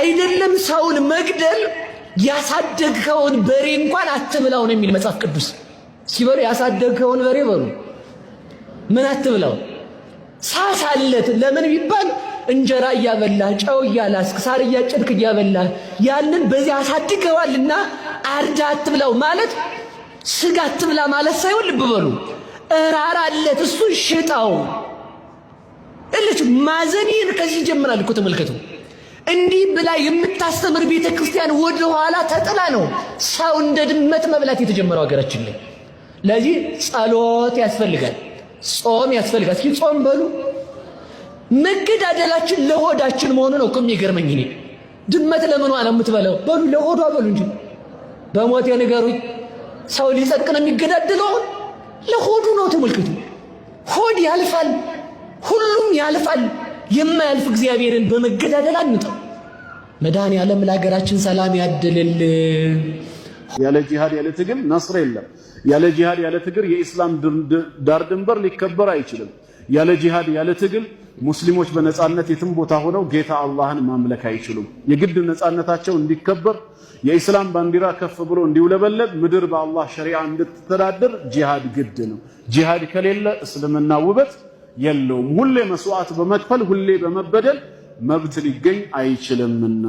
አይደለም ሰውን መግደል፣ ያሳደግከውን በሬ እንኳን አትብላው ነው የሚል መጽሐፍ ቅዱስ። ሲበሉ ያሳደግከውን በሬ በሉ ምን አትብላው፣ ሳሳለት። ለምን ቢባል እንጀራ እያበላህ፣ ጨው እያላስክ፣ ሳር እያጨድክ እያበላህ ያንን በዚህ አሳድገዋልና አርዳ አትብላው ማለት ስጋ አትብላ ማለት ሳይሆን፣ ልብ በሉ፣ እራራለት፣ እሱን ሽጣው እልች ማዘኔን ከዚህ ይጀምራል እኮ፣ ተመልከቱ። እንዲህ ብላ የምታስተምር ቤተ ክርስቲያን ወደ ኋላ ተጥላ ነው ሰው እንደ ድመት መብላት የተጀመረው ሀገራችን ላይ። ለዚህ ጸሎት ያስፈልጋል፣ ጾም ያስፈልጋል። እስኪ ጾም በሉ። መገዳደላችን ለሆዳችን መሆኑ ነው እኮ የሚገርመኝ እኔ። ድመት ለምኗ ነው የምትበላው? በሉ ለሆዷ በሉ እንጂ፣ በሞቴ ንገሩኝ። ሰው ሊጸድቅ ነው የሚገዳደለው? አሁን ለሆዱ ነው። ተመልከቱ። ሆድ ያልፋል፣ ሁሉም ያልፋል። የማያልፍ እግዚአብሔርን በመገዳደል አንጠው። መድኃኔዓለም ለሀገራችን ሰላም ያድልልን። ያለ ጂሃድ ያለ ትግል ነስር የለም። ያለ ጂሃድ ያለ ትግል የኢስላም ዳር ድንበር ሊከበር አይችልም። ያለ ጂሃድ ያለ ትግል ሙስሊሞች በነጻነት የትም ቦታ ሆነው ጌታ አላህን ማምለክ አይችሉም። የግድ ነጻነታቸው እንዲከበር፣ የኢስላም ባንዲራ ከፍ ብሎ እንዲውለበለብ፣ ምድር በአላህ ሸሪዓ እንድትተዳደር ጂሃድ ግድ ነው። ጂሃድ ከሌለ እስልምና ውበት የለውም። ሁሌ መስዋዕት በመክፈል፣ ሁሌ በመበደል መብት ሊገኝ አይችልምና።